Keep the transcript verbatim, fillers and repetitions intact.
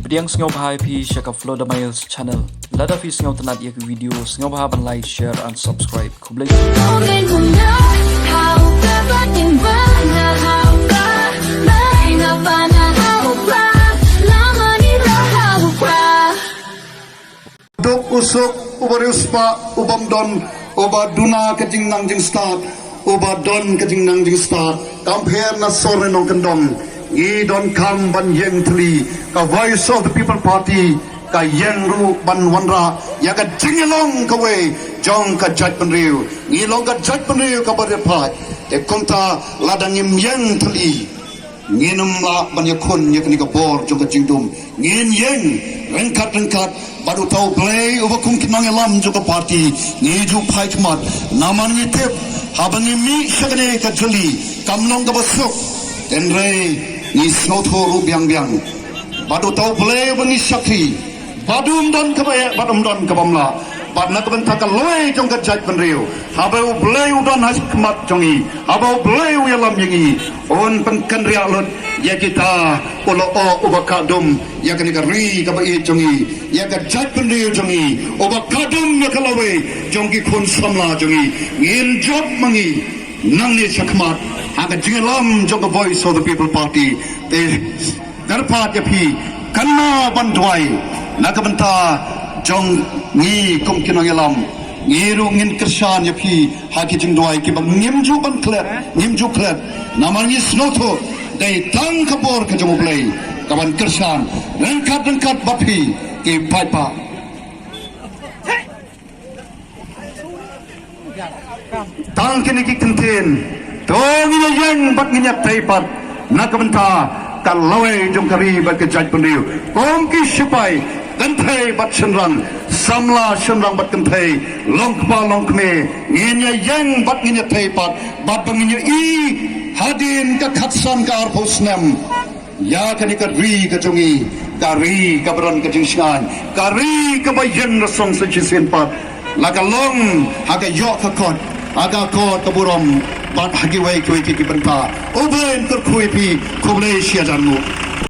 Pdiang sngewbha ïa phi sha ka Flow the Miles channel. Lada phi sngewtynnat ïa ka video, sngewbha ban like, share and subscribe. Khublei. Duk u suk uba riewspah uba ym don uba duna ka jingnang jingstad, uba don ka jingnang jingstad. Kam pher na sor ne nongkyndong, ngi donkam ban ïeng thylli. Ka Voice of the People Party ka ïeng ruh ban wanrah ïa ka jingïalong kawei jong ka jaitbynriew. Ngi long ka jaitbynriew kaba riewpaid. Te kumta lada ngim ïeng thylli, ngin ym lah ban ïakhun ïa kane ka bor jong ka jingdum. Ngin ïeng ryngkat ryngkat bad uta U Blei uba kum ki nongïalam jong ka party. Ngi ju phai khmat namar ngi tip haba ngi mih sha kane ka jylli kam long kaba suk. Hynrei ngi sngewthuh ruh biang biang bad uta U Blei uba ngi shakri. Bad um don kaba eh, bad um don kaba mlah. Bad na ka bynta ka lawei jong ka jaitbynriew, haba U Blei u don ha khmat jong ngi, haba U Blei u ïalam ïa ngi, un pynkynriah lut ïa kita u lyoh uba kah dum ïa kane ka ri kaba ïeit jong ngi, ïa ka jaitbynriew jong ngi, uba kah dum ïa ka lawei jong ki khun samla jong ngi. Ngin jop ma ngi nangne shakhmat ha ka jingïalam jong ka Voice of the People Party. Te kyrpad ïa phi, kynmaw ban duwai na ka bynta jong ngi kum ki nongïalam. Ngi ruh ngin kyrshan ïa phi ha ki jingduwai kiba ngim ju ban klet, ngim ju klet. Namar ngi sngewthuh dei tang ka bor ka jong U Blei kaban kyrshan ryngkat ryngkat bad phi ki paidbah. Tang kine ki kyntien, to ngin ïa ïeng bad ngin ïa tei pat na ka bynta ka lawei jong ka ri bad ka jaitbynriew. Kum ki sipai, kynthei bad shynrang, samla shynrang bad kynthei, long kpa long kmie, ngin ïa ïeng bad ngin ïa tei pat bad ba ngin ïohi hadien ka khatsan ka arphew snem ïa kane ka ri ka jong ngi, ka ri kaba don ka jingshngaiñ, ka ri kaba ïeng rasong sa shisien pat. La ka long ha ka ïoh ka kot, ha ka kot ka burom bad ha kiwei kiwei ki bynta. U Blei un kyrkhu ïa phi. Khublei shihajar nguh.